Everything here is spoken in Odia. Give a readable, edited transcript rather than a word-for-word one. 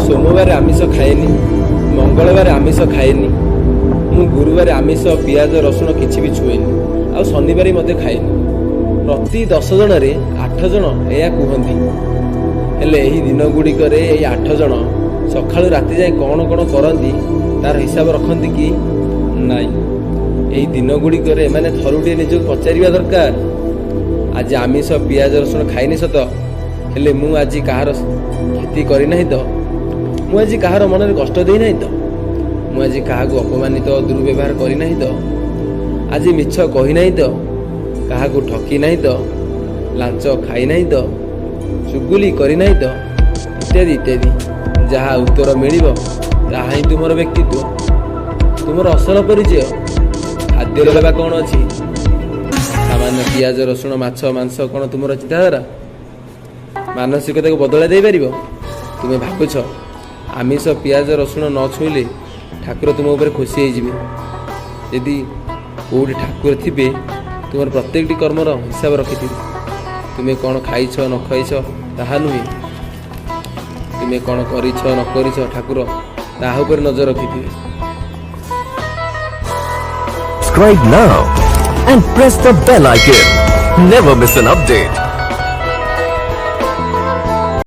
ସୋମବାର ଆମିଷ ଖାଏନି, ମଙ୍ଗଳବାର ଆମିଷ ଖାଏନି, ମୁଁ ଗୁରୁବାର ଆମିଷ, ପିଆଜ, ରସୁଣ କିଛି ବି ଛୁଏନି ଆଉ ଶନିବାର ମଧ୍ୟ ଖାଏନି। ପ୍ରତି 10 ଜଣରେ 8 ଜଣ ଏହା କୁହନ୍ତି। ହେଲେ ଏହି ଦିନ ଗୁଡ଼ିକରେ ଏହି 8 ଜଣ ସକାଳୁ ରାତି ଯାଏଁ କ'ଣ କ'ଣ କରନ୍ତି, ତାର ହିସାବ ରଖନ୍ତି କି ନାଇଁ? ଏହି ଦିନ ଗୁଡ଼ିକରେ ଏମାନେ ଥରୁଟିଏ ନିଜକୁ ପଚାରିବା ଦରକାର, ଆଜି ଆମିଷ, ପିଆଜ, ରସୁଣ ଖାଇନି ସତ, ହେଲେ ମୁଁ ଆଜି କାହାର କ୍ଷତି କରିନାହିଁ ତ? ମୁଁ ଆଜି କାହାର ମନରେ କଷ୍ଟ ଦେଇନାହିଁ ତ? ମୁଁ ଆଜି କାହାକୁ ଅପମାନିତ, ଦୁର୍ବ୍ୟବହାର କରିନାହିଁ ତ? ଆଜି ମିଛ କହିନାହିଁ ତ? କାହାକୁ ଠକି ନାହିଁ ତ? ଲାଞ୍ଚ ଖାଇନାହିଁ ତ? ଚୁଗୁଲି କରିନାହିଁ ତ? ଇତ୍ୟାଦି ଇତ୍ୟାଦି। ଯାହା ଉତ୍ତର ମିଳିବ, ତାହା ହିଁ ତୁମର ବ୍ୟକ୍ତିତ୍ୱ, ତୁମର ଅସଲ ପରିଚୟ। ଖାଦ୍ୟରେ ବା କ'ଣ ଅଛି? ସାମାନ୍ୟ ପିଆଜ, ରସୁଣ, ମାଛ, ମାଂସ କ'ଣ ତୁମର ଚିନ୍ତାଧାରା, ମାନସିକତାକୁ ବଦଳାଇ ଦେଇପାରିବ? ତୁମେ ଭାବୁଛ ଆମିଷ, ପିଆଜ, ରସୁଣ ନ ଛୁଇଁଲେ ଠାକୁର ତୁମ ଉପରେ ଖୁସି ହେଇଯିବେ। ଯଦି କେଉଁଠି ଠାକୁର ଥିବେ, ତୁମର ପ୍ରତ୍ୟେକଟି କର୍ମର ହିସାବ ରଖିଥିବେ। ତୁମେ କ'ଣ ଖାଇଛ ନ ଖାଇଛ ତାହା ନୁହେଁ, ତୁମେ କ'ଣ କରିଛ ନ କରିଛ, ଠାକୁର ତାହା ଉପରେ ନଜର ରଖିଥିବେ। Subscribe now and press the bell icon. Never miss an update.